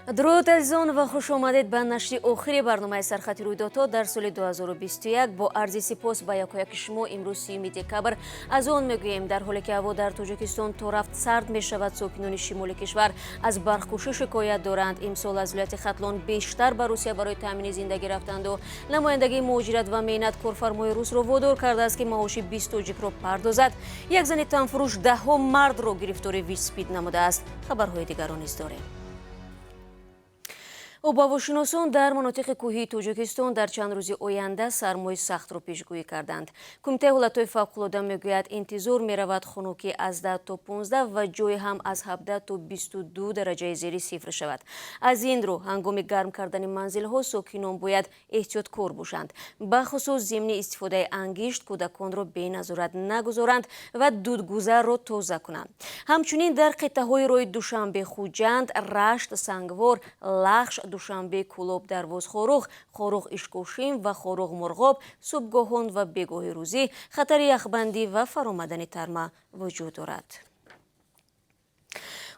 Дуруд, азизон, ва хуш омадед ба нашри охири барномаи «Сархати рӯйдодҳо» дар соли 2021. Бо арзи сипос ба якояки шумо, имрӯз, 30 декабр, аз он мегӯем: дар ҳоле ки ҳаво дар Тоҷикистон то рафт сард мешавад, сокинони шимоли кишвар аз барқкушӣ шикоят доранд. Имсол аз вилояти Хатлон бештар ба Русия барои таъмини зиндагӣ рафтанду намояндагии муҳоҷират ва меҳнат корфармои русро водор кардааст, ки маоши 20 тоҷикро пардозад. Як зани танфурӯш даҳҳо мардро гирифтори ВИЧ-СПИД намудааст. Хабарҳои дигарро низ дорем. Обҳавошиносон дар манотиқи кӯҳии Тоҷикистон дар чанд рӯзи оянда сармои сахтро пешгӯӣ карданд. Кумитаи ҳолатҳои фавқулода мегӯяд, интизор меравад хунукӣ аз 10 то 15 ва ҷое ҳам аз 17 то 22 дараҷаи зери сифр шавад. Аз ин рӯ, ҳангоми гарм кардани манзилҳо сокинон бояд эҳтиёткор бошанд, бахусус зимни истифодаи ангишт кӯдаконро беназорат нагузоранд ва дудгузарро тоза кунанд. Ҳамчунин дар қитъаҳои роҳи Душанбе Хуҷанд, Рашт, Сангвор, Лахш, Душанбе Кӯлоб, Дарвоз, Хоруғ, Хоруғ Ишкошим ва Хоруғ Мурғоб субҳгоҳон ва бегоҳи рӯзӣ хатари яхбандӣ ва фаромадани тарма вуҷуд дорад.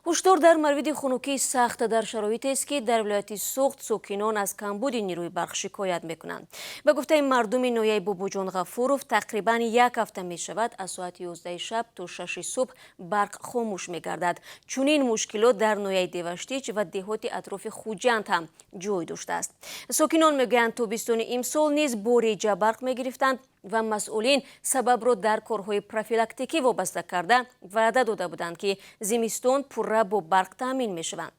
Ҳушдор дар мавриди хунукии сахт дар шароитест, ки дар вилояти Суғд сокинон аз камбуди нерӯи барқ шикоят мекунанд. Ба гуфтаи мардуми ноҳияи Бобоҷон Ғафуров, тақрибан як ҳафта мешавад, аз соати 11 шаб то 6 субҳ барқ хомӯш мегардад. Чунин мушкилот дар ноҳияи Деваштич ва деҳоти атрофи Хуҷанд ҳам ҷой доштааст. Сокинон мегӯянд, тобистони имсол низ бо реҷа барқ мегирифтанд ва масъулин сабабро дар корҳои профилактикӣ вобаста карда, ваъда дода буданд, ки зимистон пурра бо барқ таъмин мешаванд.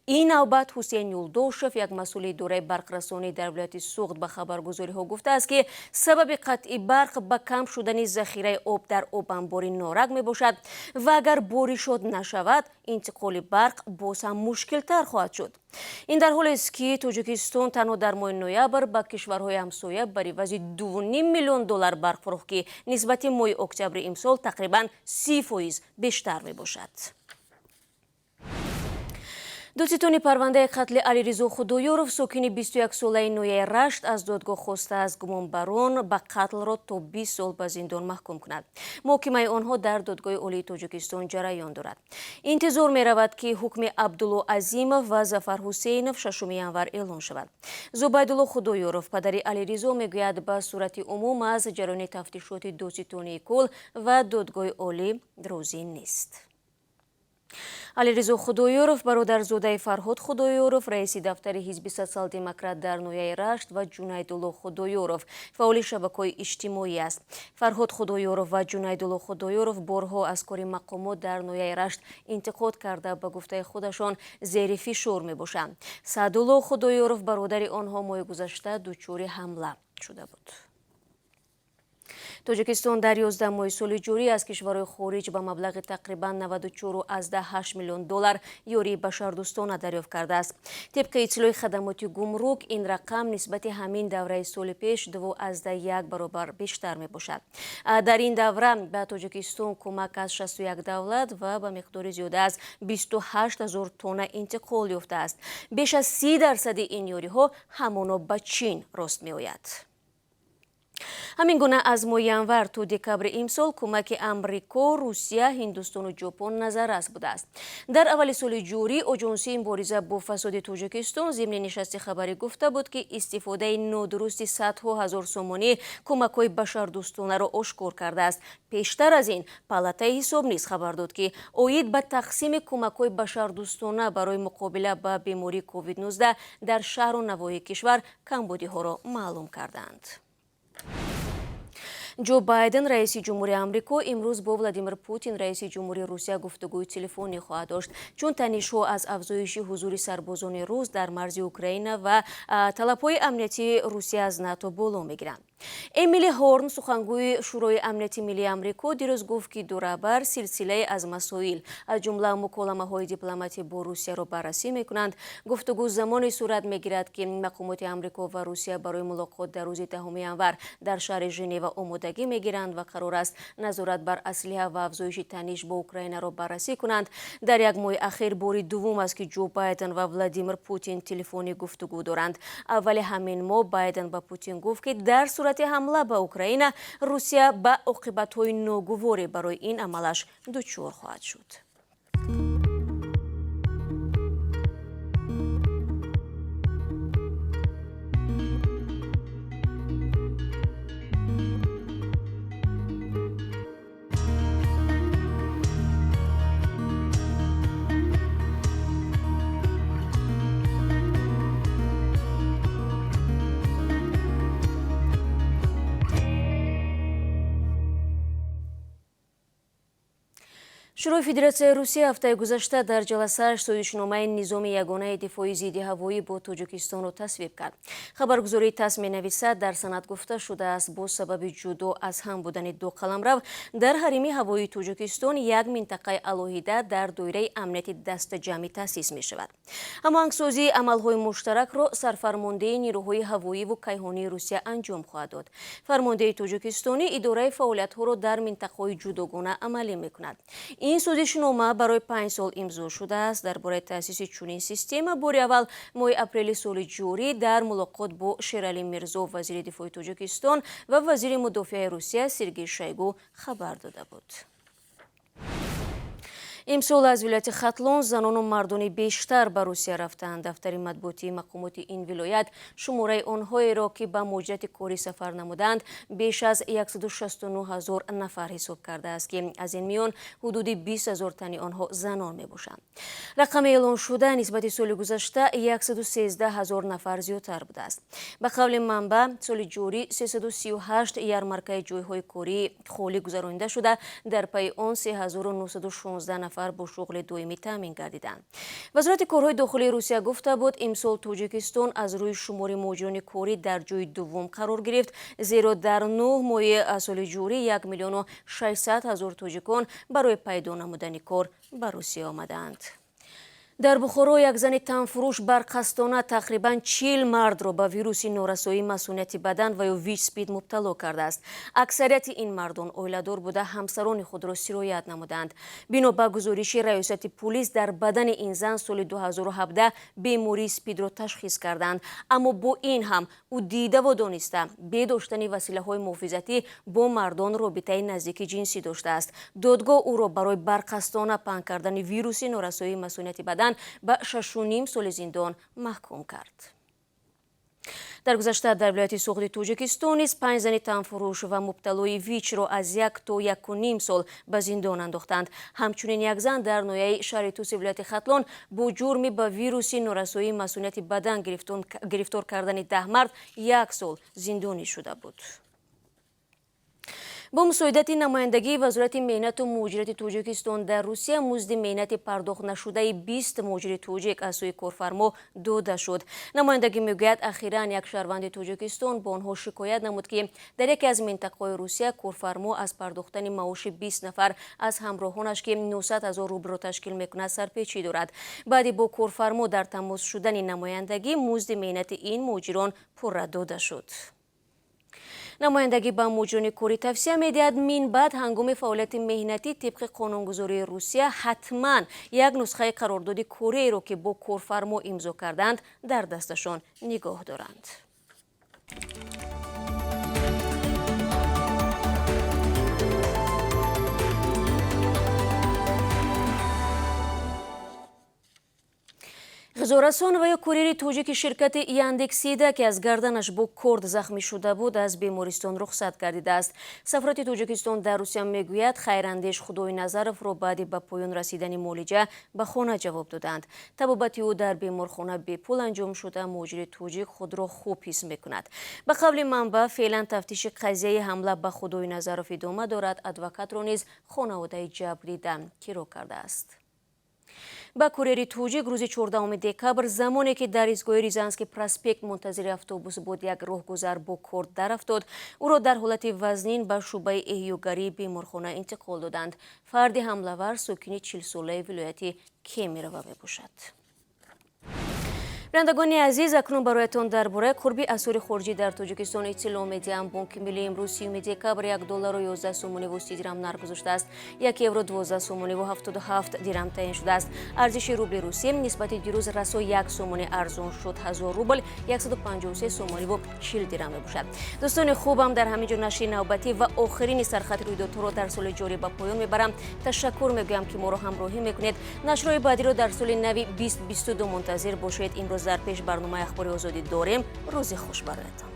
Ин навбат Ҳусейн Юлдошев, як масъули идораи барқрасонӣ дар вилояти Суғд, ба хабаргузориҳо гуфтааст, ки сабаби қатъи барқ ба кам шудани захираи об дар обанбори Норак мебошад ва агар боришот нашавад, интиқоли барқ боз ҳам мушкилтар хоҳад шуд. Ин дар ҳолест, ки Тоҷикистон танҳо дар моҳи ноябр ба кишварҳои ҳамсоя бар ивази 2,5 миллион доллар барқ фурӯхт, ки нисбати моҳи октябри имсол тақрибан 30% бештар мебошад. Додситони парвандаи қатли Алиризо Худоёров, сокини 21-солаи ноҳияи Рашт, аз додгоҳ хостааст, гумонбарон ба қатлро то 20 сол ба зиндон маҳкум кунад. Муҳокимаи онҳо дар Додгоҳи Олии Тоҷикистон ҷараён дорад. Интизор меравад, ки ҳукми Абдулло Азимов ва Зафар Ҳусейнов 6 январ эълон шавад. Зубайдулло Худоёров, падари Алиризо, мегӯяд, ба сурати умум аз ҷараёни тафтишоти додситонии кулл ва Додгоҳи Олӣ розӣ нест. Алиризо Худоёров бародарзодаи Фарҳод Худоёров, раиси дафтари ҳизби Социал-демократ дар ноҳияи Рашт, ва Ҷунайдулло Худоёров, фаъоли шабакаҳои иҷтимоӣ аст. Фарҳод Худоёров ва Ҷунайдулло Худоёров борҳо аз кори мақомот дар ноҳияи Рашт интиқод карда, ба гуфтаи худашон, зери фишор мебошанд. Саъдулло Худоёров, бародари онҳо, моҳи гузашта дучори ҳамла шуда буд. Тоҷикистон дар 11 моҳи соли ҷорӣ аз кишварҳои хориҷ ба маблағи тақрибан 94,8 миллион доллар ёрии башардӯстона дарёфт кардааст. Тибқи иттилои хадамоти гумрук, ин рақам нисбати ҳамин давраи соли пеш 2,1 баробар бештар мебошад. Дар ин давра ба Тоҷикистон кӯмак аз 61 давлат ва ба миқдори зиёда аз 28 ҳазор тонна интиқол ёфтааст. Беш аз 30 дарсади ин ёриҳо ҳамоно ба Чин рост меояд. Ҳамин гуна, аз моҳи январ то декабри имсол кӯмаки Амрико, Русия, Ҳиндустону Ҷопон назаррас будааст. Дар аввали соли ҷорӣ Оҷонсии мубориза бо фасоди Тоҷикистон зимни нишасти хабарӣ гуфта буд, ки истифодаи нодурусти садҳо ҳазор сомонӣ кӯмакҳои башардӯстонаро ошкор кардааст. Пештар аз ин Палатаи ҳисоб низ хабар дод, ки оид ба тақсими кӯмакҳои башардӯстона барои муқобила ба бемории COVID-19 дар шаҳру навоҳии кишвар камбудиҳоро маълум кардаанд. Ҷо Байден, раиси ҷумҳури Амрико, имрӯз бо Владимир Путин, раиси ҷумҳури Русия, гуфтугӯи телефонӣ хоҳад дошт, чун танишҳо аз афзоиши ҳузури сарбозони рус дар марзи Украина ва талабҳои амниятии Русия аз НАТО боло мегиранд. Эмили Ҳорн, сухангӯи Шӯрои амнияти миллии Амрико, дирӯз гуфт, ки ду раҳбар силсилае аз масоил, аз ҷумла муколамаҳои дипломатӣ бо Русияро баррасӣ мекунанд. Гуфтугӯ замоне сурат мегирад, ки мақомоти Амрико ва Русия барои мулоқот дар рӯзи 10 январ дар шаҳри Женева омодагӣ мегиранд ва қарор аст назорат бар аслиҳа ва афзоиши таниш бо Украинаро баррасӣ кунанд. Дар як моҳи ахир бори дуввум аст, ки Ҷо Байден ва Владимир Путин телефонӣ гуфтугӯ доранд. Аввали ҳамин моҳ Байден ба Путин гуфт, ки дар сурати ҳамла ба Украина Русия ба оқибатҳои ногуворе барои ин амалаш дучор хоҳад шуд. Шӯрои Федератсияи Русия ҳафтаи гузашта дар ҷаласааш созишномаи низоми ягонаи дифои зидди ҳавоӣ бо Тоҷикистонро тасвиб кард. Хабаргузории ТАСС менависад, дар санад гуфта шудааст, бо сабаби ҷудо аз ҳам будани ду қаламрав дар ҳарими ҳавоии Тоҷикистон як минтақаи алоҳида дар доираи амнияти дастаҷамъӣ таъсис мешавад. Ҳамоҳангсозии амалҳои муштаракро сарфармондеҳи нирӯҳои ҳавоиву кайҳонии Русия анҷом хоҳад дод. Фармондеҳи тоҷикистонӣ идораи фаъолиятҳоро дар минтақаҳои ҷудогона амалӣ мекунад. Ин созишнома барои 5 сол имзо шудааст. Дар бораи таъсиси чунин система бори аввал моҳи апрели соли ҷорӣ дар мулоқот бо Шералӣ Мирзов, вазири дифои Тоҷикистон, ва вазири мудофиаи Русия Сергей Шойгу хабар дода буд. Имсол аз вилояти Хатлон занону мардони бештар ба Русия рафтанд. Дафтари матбуотии мақомоти ин вилоят шумораи онҳоеро, ки ба муҳоҷирати корӣ сафар намуданд, беш аз 169 ҳазор нафар ҳисоб кардааст, ки аз ин миён ҳудуди 20 ҳазор тани онҳо занон мебошанд. Рақами эълоншуда нисбати соли гузашта 113 ҳазор нафар зиёдтар будааст. Ба қавли манбаъ, соли ҷорӣ 338 ярмаркаи ҷойҳои кории холӣ гузаронида шуда, дар пайи он 3916 нафар бо шуғли доимӣ таъмин гардиданд. Вазорати корҳои дохилии Русия гуфта буд, имсол Тоҷикистон аз рӯи шумори муҳоҷирони корӣ дар ҷои дуввум қарор гирифт, зеро дар 9 моҳи соли ҷорӣ 1 600 000 тоҷикон барои пайдо намудани кор ба Русия омадаанд. Дар Бухоро як зани танфурӯш барқасдона тақрибан 40 мардро ба вируси норасоии масунияти бадан ва ё ВИЧ-СПИД мубтало кардааст. Аксарияти ин мардон оиладор буда, ҳамсарони худро сироят намуданд. Бино ба гузориши раёсати пулис, дар бадани ин зан соли 2017 бемории СПИДро ташхис карданд. Аммо бо ин ҳам ӯ дидаву дониста бе доштани василаҳои муҳофизатӣ бо мардон робитаи наздики ҷинсӣ доштааст. Додгоҳ ӯро барои барқасдона паҳн кардани вируси норасоии масунияти бадан ба 6,5 соли зиндон маҳкум кард. Дар гузашта дар вилояти Суғди Тоҷикистон низ 5 зани танфурӯш ва мубталои ВИЧ-ро аз 1 то 1,5 сол ба зиндон андохтанд. Ҳамчунин як зан дар ноҳияи шаҳри Туси вилояти Хатлон бо ҷурми ба вируси норасоии масунияти бадан гирифтор кардани 10 мард 1 сол зиндонӣ шуда буд. Бо мусоидати намояндагии Вазорати меҳнату муҳоҷирати Тоҷикистон дар Русия музди меҳнати пардохт нашудаи 20 муҳоҷири тоҷик аз сӯи корфармо дода шуд. Намояндагӣ мегӯяд, ахиран як шаҳрванди Тоҷикистон бо онҳо шикоят намуд, ки дар яке аз минтақаҳои Русия корфармо аз пардохтани маоши 20 нафар аз ҳамроҳонаш, ки 900 ҳазор рублро ташкил мекунад, сарпечӣ дорад. Баъди бо корфармо дар тамос шудани намояндагӣ музди меҳнати ин муҳоҷирон пурра дода шуд. Намояндагӣ ба муҳоҷирони корӣ тавсия медиҳад, минбаъд ҳангоми фаъолияти меҳнатӣ тибқи қонунгузории Русия ҳатман як нусхаи қарордоди кориеро, ки бо корфармо имзо карданд, дар дасташон нигоҳ доранд. Ғизорасон ва ё курьери тоҷики ширкати Яндекс.Еда, ки аз гарданаш бо корд захмӣ шуда буд, аз бемористон рухсат гардидааст. Сафорати Тоҷикистон дар Русия мегӯяд, хайрандеш Худойназаровро баъди ба поён расидани муолиҷа ба хона ҷавоб доданд. Табобати ӯ дар беморхона бепул анҷом шуда, муҳоҷири тоҷик худро хуб ҳис мекунад. Ба қавли манбаъ, феълан тафтиши қазияи ҳамла ба Худойназаров идома дорад. Адвокатро низ хонаводаи ҷабрдида киро кардааст. Ба курьери тоҷик рӯзи 14 декабр, замоне ки дар истгоҳи Рязанский проспект мунтазири автобус буд, як роҳгузар бо корд дарафтод. Ӯро дар ҳолати вазнин ба шӯъбаи эҳёгарии беморхона интиқол доданд. Фарди ҳамлавар сокини 40-солаи вилояти Кемерово мебошад. Бинандагони азиз, акнун бароятон дар бораи қурби асъори хориҷӣ дар Тоҷикистон иттилоъ медиҳам. Бонки миллӣ имрӯз 30 декабр 1 доллару 11 сомониву 30 дирам нарх гузоштааст. 1 евро 12 сомониву 77 дирам таъин шудааст. Арзиши рубли русӣ нисбати дирӯз расо 1 сомони арзон шуд. 1000 рубл 153 сомониву 40 дирам мебошад. Дӯстони хубам, дар ҳамин ҷо нашри навбатӣ ва охирини сархати рӯйдодҳоро дар соли ҷорӣ ба поён мебарам. Ташаккур мегӯям, ки моро ҳамроҳӣ мекунед. Нашрҳои баъдиро дар соли нави 2022 мунтазир бошед. Имрӯз дар пеш барномаи Ахбори Озодӣ дорем. Рӯзи хуш бароятон.